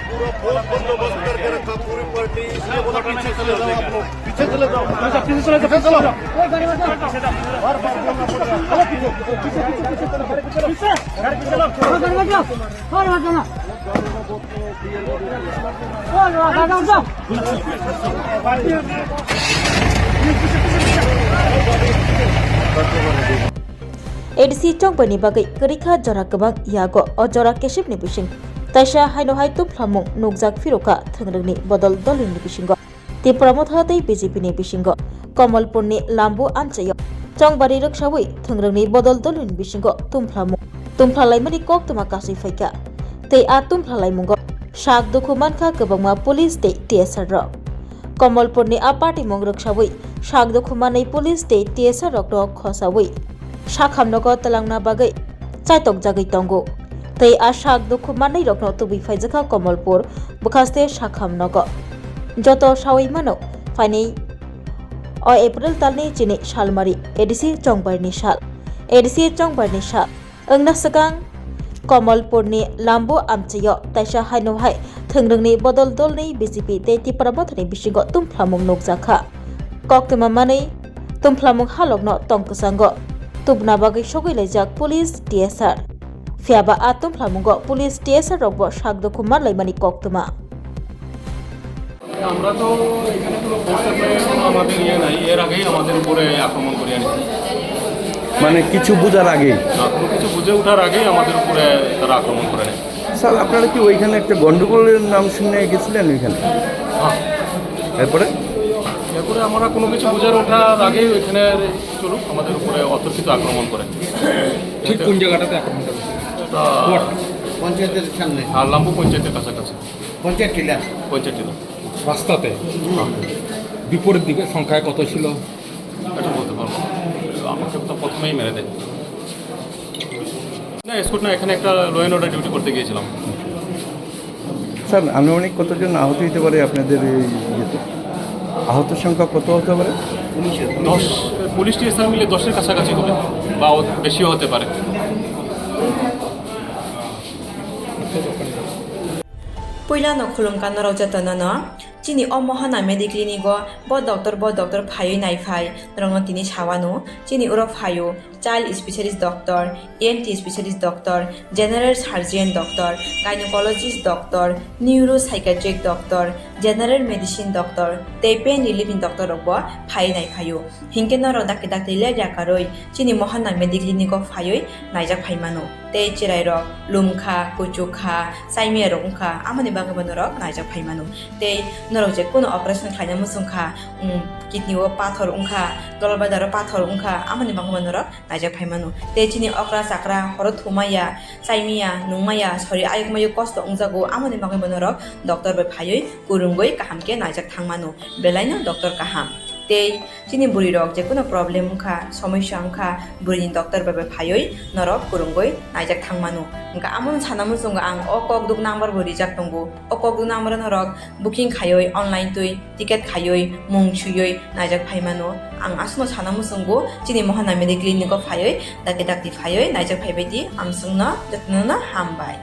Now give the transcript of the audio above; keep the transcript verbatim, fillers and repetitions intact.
पूरा फुल बंदोबस्त करके रखा, पूरी पार्टी, इसलिए बोला पीछे चले जाओ आप लोग, पीछे चले जाओ, पीछे चले जाओ, पीछे चलो। बार बार बोलना पड़ रहा है। चलो पीछे, पीछे, पीछे, पीछे, पीछे, पीछे, गाड़ी पीछे लो। A D C chongbaini bagwi kwrwikha jora kwbang yago, o jora kesipni bising taisa haino hai tumphlangmung nukjak phirokha thwngrwngni bodol dolini bisingo. Tipra Motha tei B J P ni bisingo Komolpurni Lambu amchaio chongbari rwksaui thwngrwngni bodol dolini bisingo tumphlamo, tumphla laimani koktwma kasui phaikha. Tei a tumphla laimungo sak dukhu mankha kwbangma police tei T S R rok. Komolpurni a party mung rwksaui sak dukhu manwi police tei T S R rokno khosaui sakham nogo twlangna bagwi chaitokjagwi tongo. Tei a sak dukhu manwi rokno tubui phaijakha Komolpur bwkhaste sakham nogo. Joto saui mano phainai o April talni chini salmari A D C chongbarni sal. A D C chongbarni sal wngna swkang Komolpurni Lambu amchaio taisa haino hai thwngrwngni bodol dolni B J P tei Tipra Mothani bisingo tumphlangmung nukjakha. Koktwma manwi tumphlangmung halokno tong kwchango. Tubuna bagwi sogwi laijak police T S R. Phiyaba a tumphlamungo police T S R rokbo sak dukhu manlaimani koktwma. আমরা তো এখানে কোনো force apply, কোনো আমাদের ইয়ে নাই, এর আগেই আমাদের উপরে আক্রমণ করে আনি। মানে কিছু বোঝার আগেই? না, কোনো কিছু বুঝে ওঠার আগেই আমাদের উপরে তারা আক্রমণ করে নেয়। স্যার, আপনারা কি ওইখানে একটা গন্ডগোলের নাম শুনে গেছিলেন ওইখানে? হ্যাঁ। এরপরে? এরপরে আমরা কোনো কিছু বুঝে ওঠার আগেই ওইখানে চলুক, আমাদের উপরে অতর্কিত আক্রমণ করে। ঠিক কোন জায়গাটাতে আক্রমণটা হয়েছে? এটা কোয়ার্ড? পঞ্চায়েতের সামনে। আর লাম্বু পঞ্চায়েতের কাছাকাছি। পঞ্চায়েত টিলা। পঞ্চায়েত টিলা। রাস্তাতে? হ্যাঁ। বিপরীত দিকে সংখ্যায় কত ছিল? এটা বলতে পারবো না। আমাকে তো প্রথমেই মেরে দেয়। না, এসকর্ট না, এখানে একটা ল অ্যান্ড অর্ডার ডিউটি করতে গিয়েছিলাম। স্যার, আনুমানিক কতজন আহত হতে পারে আপনাদের এই ইয়েতে? আহত সংখ্যা কত হতে পারে? দশ, পুলিশ টিএসআর মিলে দশের কাছাকাছি হবে বা ও বেশিও হতে পারে। Puilano khulumkha norok jotono no. Chini o Mohana Mediclinic o bo doctor, bo doctor phaiwi naiphai norokno tini sawano. Chini oro phaio child specialist doctor, E N T specialist doctor, general surgeon doctor, gynecologist doctor, neuropsychiatric doctor, general medicine doctor tei pain relief ni doctor rokbo phaiwi naiphaio. Hinkhe norok dakti dakti lerya karwi chini Mohana Mediclinic o phaiwi naijak phaimano. Tei chwrairok lumkha, kuchukha, chaimiyarok wngkha, amoni bagwibo norok naijak phaimano. Tei norok je kuno operation khlaina muchungkha, um, kidney o pathor wngkha, gallbladder o pathor wngkha, amoni bagwibo norok naijak phaimano. Tei chini okra chakra horo thumaya, chaimaya, nungmaya, sori ayukmayo kosto wngjago, amoni bagwibo norok doctor bai phaiwi kwrwngwi kaham khe naijak thangmano. Belaino doctor kaham. Tei chini bwrwi rok je kuno problem wngkha, somosya wngkha, bwrwini doctor bai bai phaiwi norok kwrwngwi naijak thangmano. Hwnkha amono sana muchungo ang o kokduk number bo rijak tongo. O kokduk number o norok booking khaiwi online twi ticket khaiwi mung swiwi naijak phaimano. Ang aswkno sana muchungo chini Mohana Mediclinic o phaiwi dakti dakti phaiwi naijak phaibai di, amswkno jotono no hambai.